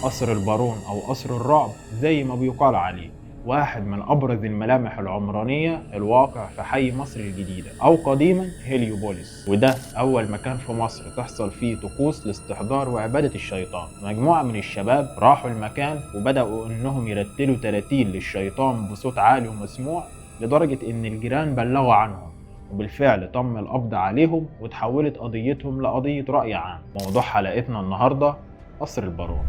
قصر البارون أو قصر الرعب زي ما بيقال عليه، واحد من أبرز الملامح العمرانية الواقع في حي مصر الجديدة أو قديما هيليوبوليس، وده أول مكان في مصر تحصل فيه طقوس لاستحضار وعبادة الشيطان. مجموعة من الشباب راحوا المكان وبدأوا إنهم يرتلوا تراتيل للشيطان بصوت عالي ومسموع لدرجة إن الجيران بلغوا عنهم، وبالفعل تم القبض عليهم وتحولت قضيتهم لقضية رأي عام. موضوع حلقتنا النهاردة قصر البارون.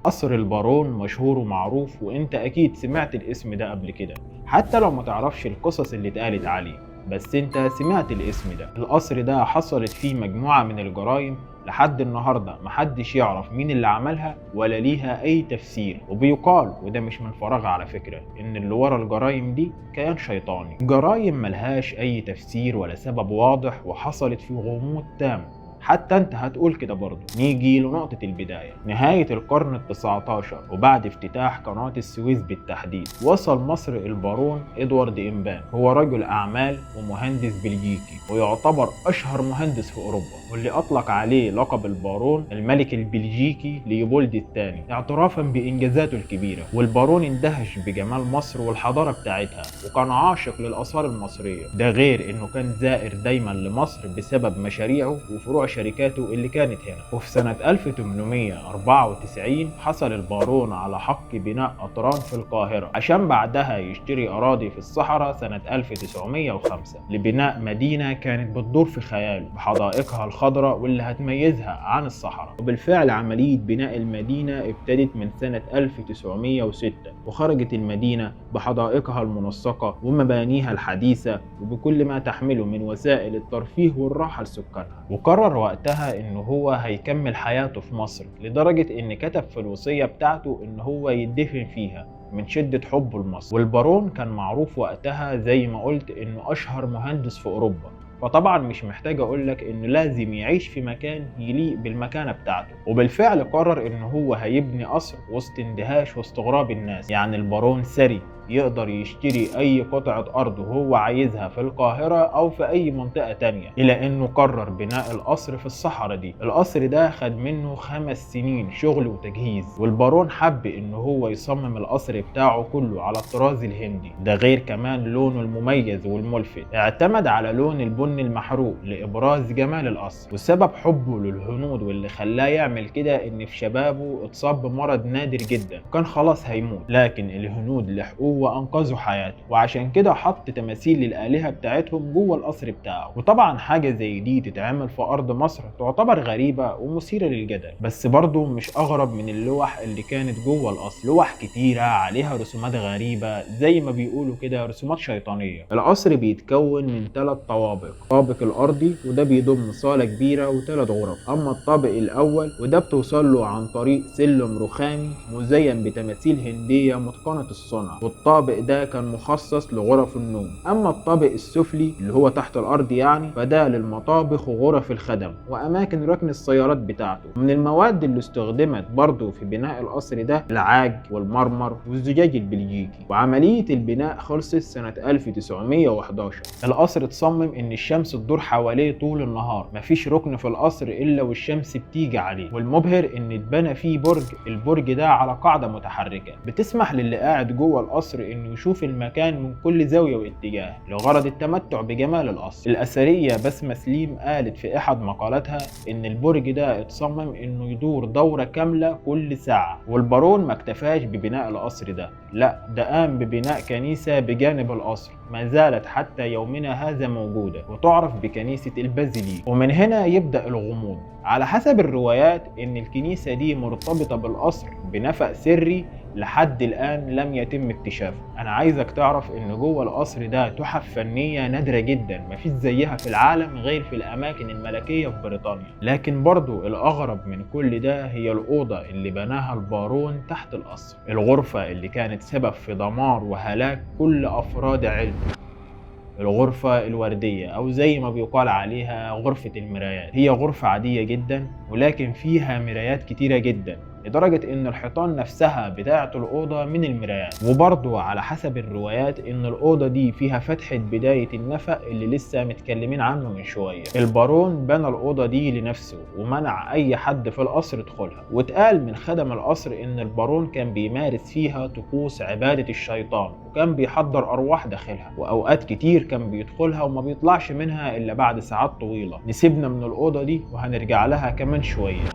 قصر البارون مشهور ومعروف، وانت اكيد سمعت الاسم ده قبل كده حتى لو ما تعرفش القصص اللي اتقالت عليه، بس انت سمعت الاسم ده. القصر ده حصلت فيه مجموعة من الجرائم لحد النهاردة محدش يعرف مين اللي عملها ولا ليها اي تفسير، وبيقال وده مش من فراغ على فكرة ان اللي ورا الجرائم دي كيان شيطاني. جرائم ملهاش اي تفسير ولا سبب واضح وحصلت في غموض تام، حتى انت هتقول كده برضه. نيجي لنقطة البداية، نهاية القرن ال19 وبعد افتتاح قناة السويس بالتحديد، وصل مصر البارون ادوارد امبان. هو رجل اعمال ومهندس بلجيكي ويعتبر اشهر مهندس في اوروبا، واللي اطلق عليه لقب البارون الملك البلجيكي ليوبولد الثاني اعترافا بانجازاته الكبيرة. والبارون اندهش بجمال مصر والحضارة بتاعتها وكان عاشق للاثار المصرية، ده غير انه كان زائر دايما لمصر بسبب مشاريعه وفروع شركاته اللي كانت هنا. وفي سنة 1894 حصل البارون على حق بناء قطران في القاهرة عشان بعدها يشتري أراضي في الصحراء سنة 1905 لبناء مدينة كانت بتدور في خياله بحدائقها الخضراء واللي هتميزها عن الصحراء. وبالفعل عملية بناء المدينة ابتدت من سنة 1906، وخرجت المدينة بحدائقها المنسقة ومبانيها الحديثة وبكل ما تحمله من وسائل الترفيه والراحة لسكانها. وقرر وقتها ان هو هيكمل حياته في مصر، لدرجة ان كتب في الوصية بتاعته ان هو يدفن فيها من شدة حبه لمصر. والبارون كان معروف وقتها زي ما قلت انه اشهر مهندس في اوروبا، فطبعا مش محتاج اقولك انه لازم يعيش في مكان يليق بالمكانة بتاعته. وبالفعل قرر ان هو هيبني قصر وسط اندهاش واستغراب الناس. يعني البارون ثري يقدر يشتري اي قطعة ارض وهو عايزها في القاهرة او في اي منطقة تانية، الى انه قرر بناء القصر في الصحراء دي. القصر ده خد منه 5 سنين شغل وتجهيز، والبارون حب ان هو يصمم القصر بتاعه كله على الطراز الهندي، ده غير كمان لونه المميز والملفت. اعتمد على لون البن المحروق لابراز جمال القصر. وسبب حبه للهنود واللي خلاه يعمل كده ان في شبابه اتصاب بمرض نادر جدا، كان خلاص هيموت، لكن الهنود لحقوه وانقذوا حياته، وعشان كده حط تماثيل للآلهة بتاعتهم جوه القصر بتاعه. وطبعا حاجة زي دي تتعمل في أرض مصر تعتبر غريبة ومثيرة للجدل، بس برضو مش أغرب من اللوح اللي كانت جوه القصر. لوح كتيرة عليها رسومات غريبة زي ما بيقولوا كده رسومات شيطانية. القصر بيتكون من 3 طوابق، الطابق الأرضي وده بيضم صالة كبيرة و3 غرف، أما الطابق الأول وده بتوصل له عن طريق سلم رخامي مزين بتماثيل هندية متقنة الصنع، والطابق ده كان مخصص لغرف النوم. اما الطابق السفلي اللي هو تحت الارض يعني فده للمطابخ وغرف الخدم واماكن ركن السيارات بتاعته. من المواد اللي استخدمت برضو في بناء القصر ده العاج والمرمر والزجاج البلجيكي. وعملية البناء خلصت سنة 1911. القصر اتصمم ان الشمس تدور حواليه طول النهار، مفيش ركن في القصر الا والشمس بتيجي عليه. والمبهر ان اتبنى فيه برج، البرج ده على قاعدة متحركة بتسمح للي قاعد جوه القصر انه يشوف المكان من كل زاوية واتجاه لغرض التمتع بجمال القصر. الأثرية بسمة سليم قالت في احد مقالاتها ان البرج ده اتصمم انه يدور دورة كاملة كل ساعة. والبارون ما اكتفاش ببناء القصر ده، لا ده قام ببناء كنيسة بجانب القصر ما زالت حتى يومنا هذا موجودة وتعرف بكنيسة البازيليك. ومن هنا يبدأ الغموض. على حسب الروايات ان الكنيسة دي مرتبطة بالقصر بنفق سري لحد الآن لم يتم اكتشافه. أنا عايزك تعرف إن جوه القصر ده تحف فنية نادرة جدا مفيش زيها في العالم غير في الأماكن الملكية في بريطانيا. لكن برضو الأغرب من كل ده هي الأوضة اللي بناها البارون تحت القصر، الغرفة اللي كانت سبب في دمار وهلاك كل أفراد عيلته، الغرفة الوردية أو زي ما بيقال عليها غرفة المرايات. هي غرفة عادية جدا ولكن فيها مرايات كتيرة جدا، لدرجة إن الحيطان نفسها بتاعة الأوضة من المرايات. وبرضه على حسب الروايات إن الأوضة دي فيها فتحة بداية النفق اللي لسه متكلمين عنه من شوية. البارون بنى الأوضة دي لنفسه ومنع أي حد في القصر يدخلها، واتقال من خدم القصر إن البارون كان بيمارس فيها طقوس عبادة الشيطان، وكان بيحضر أرواح داخلها، وأوقات كتير كان بيدخلها وما بيطلعش منها إلا بعد ساعات طويلة. نسيبنا من الأوضة دي وهنرجع لها كمان شوية.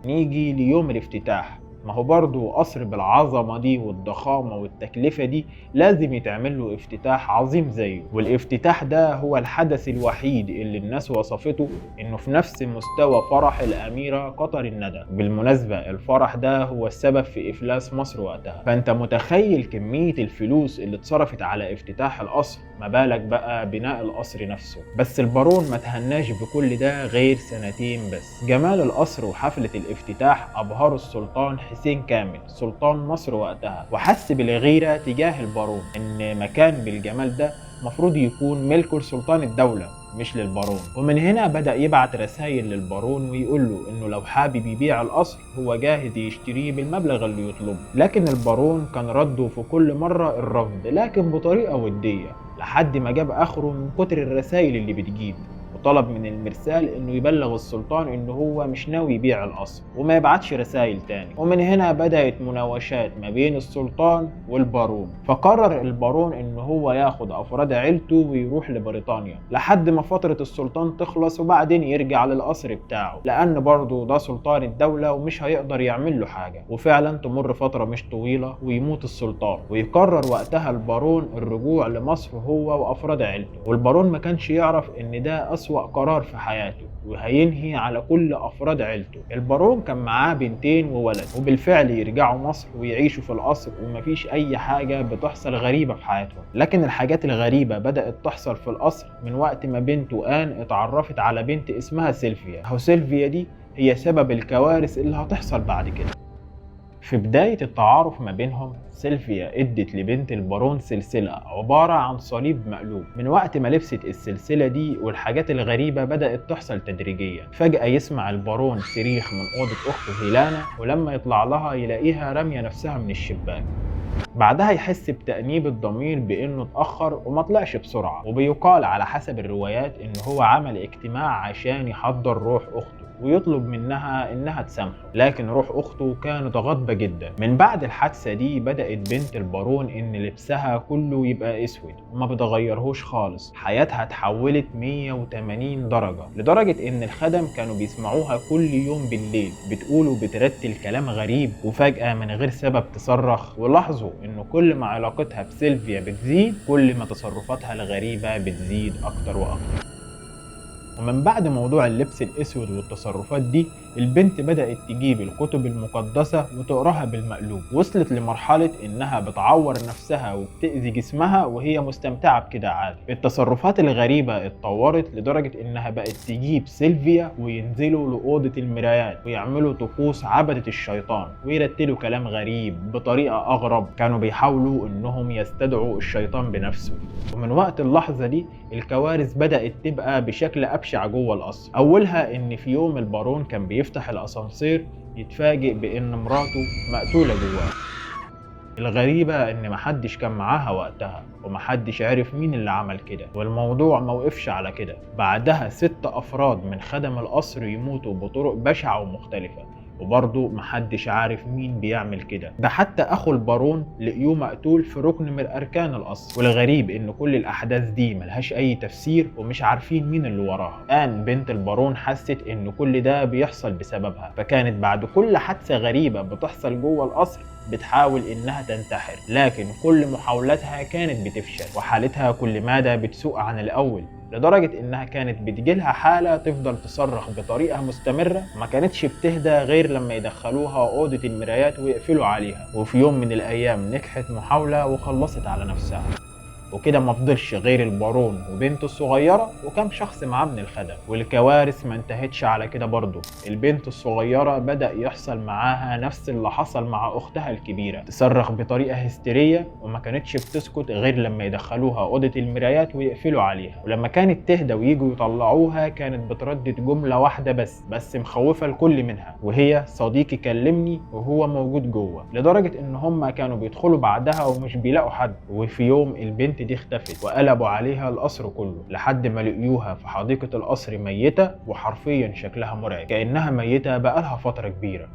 نيجي ليوم الافتتاح. ما هو برضه قصر بالعظمة دي والضخامة والتكلفة دي لازم يتعمل له افتتاح عظيم زيه، والافتتاح ده هو الحدث الوحيد اللي الناس وصفته انه في نفس مستوى فرح الأميرة قطر الندى. بالمناسبة الفرح ده هو السبب في إفلاس مصر وقتها، فانت متخيل كمية الفلوس اللي اتصرفت على افتتاح القصر، ما بالك بقى بناء القصر نفسه. بس البارون ما تهناش بكل ده غير سنتين بس. جمال القصر وحفلة الافتتاح أبهروا السلطان حسين كامل سلطان مصر وقتها، وحس بالغيرة تجاه البارون إن مكان بالجمال ده مفروض يكون ملكه لسلطان الدولة مش للبارون. ومن هنا بدأ يبعت رسائل للبارون ويقول له إنه لو حابب يبيع القصر هو جاهز يشتريه بالمبلغ اللي يطلبه، لكن البارون كان رده في كل مرة الرفض، لكن بطريقة ودية، لحد ما جاب آخره من كتر الرسائل اللي بتجيب، وطلب من المرسال انه يبلغ السلطان انه هو مش ناوي يبيع القصر وما يبعتش رسائل تاني. ومن هنا بدأت مناوشات ما بين السلطان والبارون، فقرر البارون انه هو ياخد افراد عيلته ويروح لبريطانيا لحد ما فترة السلطان تخلص وبعدين يرجع للقصر بتاعه، لان برضه ده سلطان الدولة ومش هيقدر يعمل له حاجة. وفعلا تمر فترة مش طويلة ويموت السلطان، ويقرر وقتها البارون الرجوع لمصر هو وافراد عيلته. والبارون ما كانش يعرف ان ده أسوأ قرار في حياته وهينهي على كل أفراد عيلته. البارون كان معاه بنتين وولد، وبالفعل يرجعوا مصر ويعيشوا في القصر ومفيش أي حاجة بتحصل غريبة في حياتهم. لكن الحاجات الغريبة بدأت تحصل في القصر من وقت ما بنته آن اتعرفت على بنت اسمها سيلفيا. أهو سيلفيا دي هي سبب الكوارث اللي هتحصل بعد كده. في بداية التعارف ما بينهم سيلفيا ادت لبنت البارون سلسلة عبارة عن صليب مقلوب. من وقت ما لبست السلسلة دي والحاجات الغريبة بدأت تحصل تدريجيا. فجأة يسمع البارون صريخ من أوضة أخته هيلانا، ولما يطلع لها يلاقيها رامية نفسها من الشباك. بعدها يحس بتأنيب الضمير بأنه اتأخر وما طلعش بسرعة، وبيقال على حسب الروايات إن هو عمل اجتماع عشان يحضر روح أخته ويطلب منها إنها تسامحه، لكن روح أخته كانت غاضبة جدا. من بعد الحادثة دي بدأت بنت البارون إن لبسها كله يبقى أسود وما بتغيرهوش خالص. حياتها اتحولت 180 درجة، لدرجة إن الخدم كانوا بيسمعوها كل يوم بالليل بتقول وبترتل كلام غريب، وفجأة من غير سبب تصرخ. ولاحظوا إنه كل ما علاقتها بسيلفيا بتزيد كل ما تصرفاتها الغريبة بتزيد أكتر وأكتر. ومن بعد موضوع اللبس الأسود والتصرفات دي البنت بدأت تجيب الكتب المقدسة وتقراها بالمقلوب. وصلت لمرحلة إنها بتعور نفسها وبتأذي جسمها وهي مستمتعة بكده عادي. التصرفات الغريبة اتطورت لدرجة إنها بقت تجيب سيلفيا وينزلوا لأوضة المرايات ويعملوا طقوس عبدة الشيطان ويرتلوا كلام غريب بطريقة أغرب. كانوا بيحاولوا إنهم يستدعوا الشيطان بنفسه. ومن وقت اللحظة دي الكوارث بدأت تبقى بشكل أبشع جوه القصر. أولها إن في يوم البارون كان بيفتح الأسانسير يتفاجئ بإن مراته مقتولة جواه. الغريبة إن محدش كان معاها وقتها ومحدش عرف مين اللي عمل كده، والموضوع موقفش على كده. بعدها 6 أفراد من خدم القصر يموتوا بطرق بشعة ومختلفة، وبرضه محدش عارف مين بيعمل كده. ده حتى اخو البارون لقيوه مقتول في ركن من اركان القصر. والغريب ان كل الاحداث دي ملهاش اي تفسير ومش عارفين مين اللي وراها. آن بنت البارون حست ان كل ده بيحصل بسببها، فكانت بعد كل حادثة غريبة بتحصل جوه القصر بتحاول انها تنتحر، لكن كل محاولاتها كانت بتفشل وحالتها كل مادة بتسوء عن الاول، لدرجة إنها كانت بتجيلها حالة تفضل تصرخ بطريقة مستمرة، ما كانتش بتهدى غير لما يدخلوها أوضة المرايات ويقفلوا عليها. وفي يوم من الأيام نجحت محاولة وخلصت على نفسها. وكده ما فضلش غير البارون وبنته الصغيرة وكم شخص معاه من الخدم. والكوارث ما انتهتش على كده برضه، البنت الصغيرة بدأ يحصل معاها نفس اللي حصل مع أختها الكبيرة، تصرخ بطريقة هستيرية وما كانتش بتسكت غير لما يدخلوها أوضة المرايات ويقفلوا عليها. ولما كانت تهدى ويجوا يطلعوها كانت بتردد جملة واحدة بس مخوفة الكل منها، وهي صديقي كلمني وهو موجود جوه، لدرجة إن هم كانوا بيدخلوا بعدها ومش بيلاقوا حد. وفي يوم البنت دي اختفت وقلبوا عليها القصر كله لحد ما لقيوها في حديقة القصر ميتة، وحرفيا شكلها مرعب كأنها ميتة بقالها فترة كبيرة.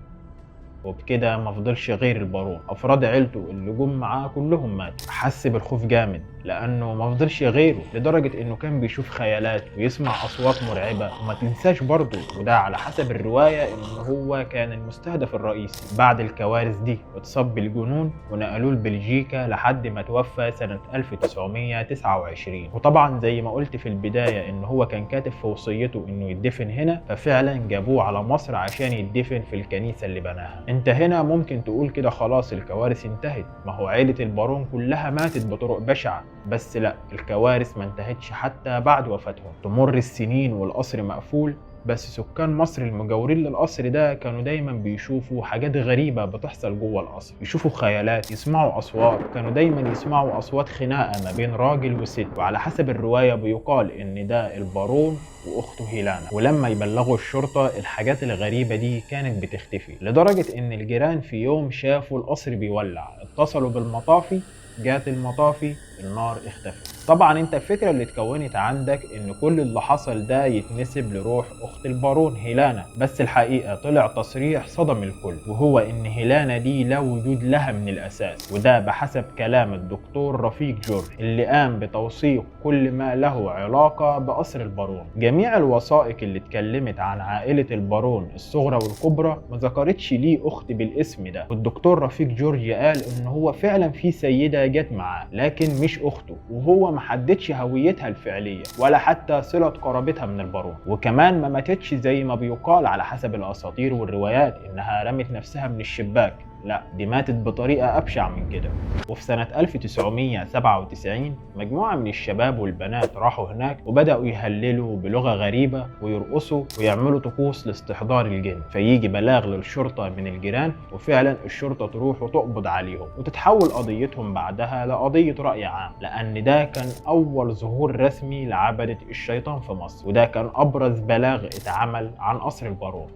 وبكده ما فضلش غير البارون، افراد عيلته اللي جم معاه كلهم ماتوا. حس بالخوف جامد لانه ما فضلش غيره، لدرجة انه كان بيشوف خيالات ويسمع اصوات مرعبة. وما تنساش برضه، وده على حسب الرواية، ان هو كان المستهدف الرئيسي. بعد الكوارث دي اتصاب بالجنون ونقلوه لبلجيكا لحد ما توفى سنة 1929. وطبعا زي ما قلت في البداية ان هو كان كاتب في وصيته انه يدفن هنا، ففعلا جابوه على مصر عشان يدفن في الكنيسة اللي بناها. انت هنا ممكن تقول كده خلاص الكوارث انتهت، ما هو عيلة البارون كلها ماتت بطرق بشعة. بس لا، الكوارث ما انتهتش حتى بعد وفاتهم. تمر السنين والقصر مقفول، بس سكان مصر المجاورين للقصر ده كانوا دايما بيشوفوا حاجات غريبة بتحصل جوه القصر، يشوفوا خيالات، يسمعوا أصوات. كانوا دايما يسمعوا أصوات خناقة ما بين راجل وست، وعلى حسب الرواية بيقال إن ده البارون وأخته هيلانا. ولما يبلغوا الشرطة الحاجات الغريبة دي كانت بتختفي، لدرجة إن الجيران في يوم شافوا القصر بيولع، اتصلوا بالمطافي، جات المطافي، النار اختفت. طبعا انت الفكرة اللي اتكونت عندك ان كل اللي حصل ده يتنسب لروح اخت البارون هيلانا، بس الحقيقة طلع تصريح صدم الكل، وهو ان هيلانا دي لا وجود لها من الاساس. وده بحسب كلام الدكتور رفيق جورج اللي قام بتوثيق كل ما له علاقة بقصر البارون. جميع الوثائق اللي اتكلمت عن عائلة البارون الصغرى والكبرى ما ذكرتش ليه اخت بالاسم ده، والدكتور رفيق جورج قال ان هو فعلا في سيدة جت معاه لكن مش اخته، وهو ما حددش هويتها الفعلية ولا حتى صله قرابتها من البارون. وكمان ما ماتتش زي ما بيقال على حسب الاساطير والروايات انها رمت نفسها من الشباك، لا دي ماتت بطريقة أبشع من كده. وفي سنة 1997 مجموعة من الشباب والبنات راحوا هناك وبدأوا يهللوا بلغة غريبة ويرقصوا ويعملوا طقوس لاستحضار الجن، فيجي بلاغ للشرطة من الجيران، وفعلا الشرطة تروح وتقبض عليهم وتتحول قضيتهم بعدها لقضية رأي عام، لأن ده كان أول ظهور رسمي لعبدة الشيطان في مصر، وده كان أبرز بلاغ اتعمل عن قصر البارون.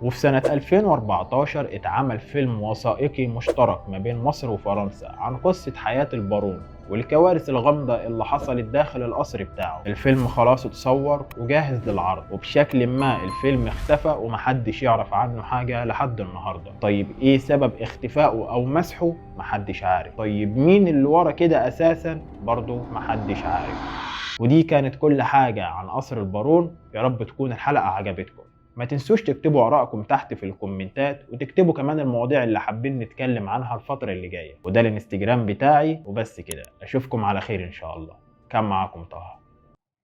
وفي سنة 2014 اتعمل فيلم وثائقي مشترك ما بين مصر وفرنسا عن قصة حياة البارون والكوارث الغامضة اللي حصلت داخل القصر بتاعه. الفيلم خلاص اتصور وجاهز للعرض، وبشكل ما الفيلم اختفى ومحدش يعرف عنه حاجة لحد النهاردة. طيب ايه سبب اختفائه او مسحه؟ محدش عارف. طيب مين اللي ورا كده اساسا؟ برضو محدش عارف. ودي كانت كل حاجة عن قصر البارون. يا رب تكون الحلقة عجبتكم. ما تنسوش تكتبوا آرائكم تحت في الكومنتات، وتكتبوا كمان المواضيع اللي حابين نتكلم عنها الفترة اللي جاية. وده الانستجرام بتاعي. وبس كده، اشوفكم على خير ان شاء الله. كان معاكم طه.